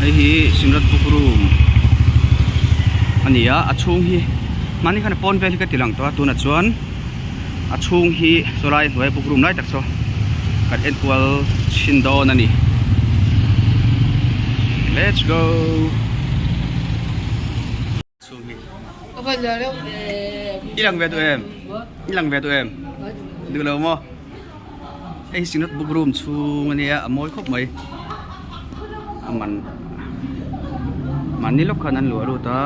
Hei hi Synod book room a ni a a chhung hi mahni khan a pawn vel hi ka ti lang tawh a tunah chuan a chhung hi saw lai hnuaia book room lai tak saw kan en kual chhin dawn a ni let's go. I lang ve duh em i lang ve duh em duh lo maw hei hi synod book room chhung ania a mawi khawp mai a man mahni lawk khan an luah lut a.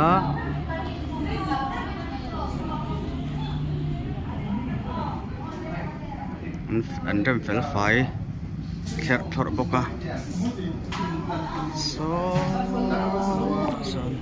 An rem fel fai thlerh thlawrh bawk a saw sawn.